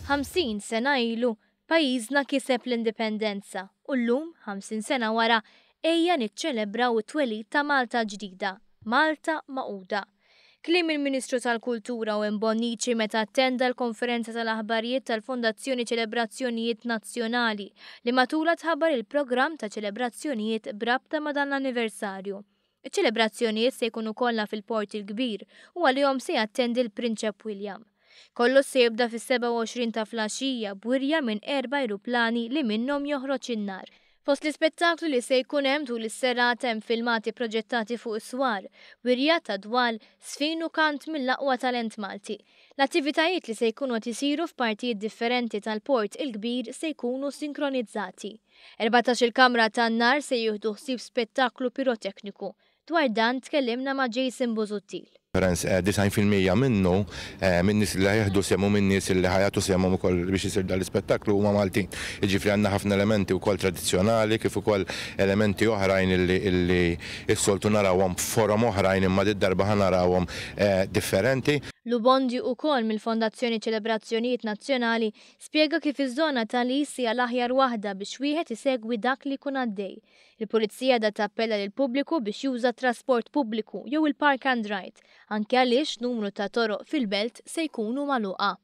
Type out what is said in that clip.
50 sena ilu, pajjiżna kiseb l-Indipendenza u llum, 50 sena wara, ejja niċċelebraw it-twelid ta' Malta ġdida, Malta Magħquda. Kliem il-Ministru tal-Kultura Owen Bonnici meta attenda l-konferenza tal-aħbarijiet tal-Fondazzjoni Ċelebrazzjonijiet Nazzjonali li matulha tħabbar il-programm ta' ċelebrazzjonijiet b'rabta ma' dan l-anniversarju. Iċ-ċelebrazzjonijiet se jkunu kollha fil-Port il-Kbir u għalihom se jattendi l-Prinċep William. Kollox se jibda fis-27 ta' flaxija b'wirja minn erba' ajruplani li minnhom joħroġ in-nar. Fost l-ispettaklu li se jkun hemm tul is-serata hemm filmati proġettati fuq is-swar, wirja ta' dwal, żfin u kant mill-aqwa talent Malti. L-attivitajiet li se jkunu qed isiru f'partijiet differenti tal-Port il-Kbir se jkunu sinkronizzati. 14-il kamra tan-nar se jieħdu ħsieb spettaklu pirotekniku. Dwar dan tkellimna ma' Jason Busuttil. Reference 90% minnu minn nies li ħa jieħdu sehem u minn nies li ħa jagħtu sehemhom ukoll biex isir dan l-ispettaklu huma Maltin. Jiġifieri għandna ħafna elementi wkoll tradizzjonali kif ukoll elementi oħrajn illi illi s-soltu narawhom f'forom oħrajn imma did-darba ħa narawhom differenti. Lou Bondi ukoll mill-Fondazzjoni Ċelebrazzjonijiet Nazzjonali spjega kif iż-żona tal-East hija l-aħjar waħda biex wieħed isegwi dak li jkun għaddej. Il-Pulizija qiegħda tappella lill-pubbliku biex juża t-trasport pubbliku jew il-park and ride, anke għaliex numru ta' toroq fil-belt se jkunu magħluqa.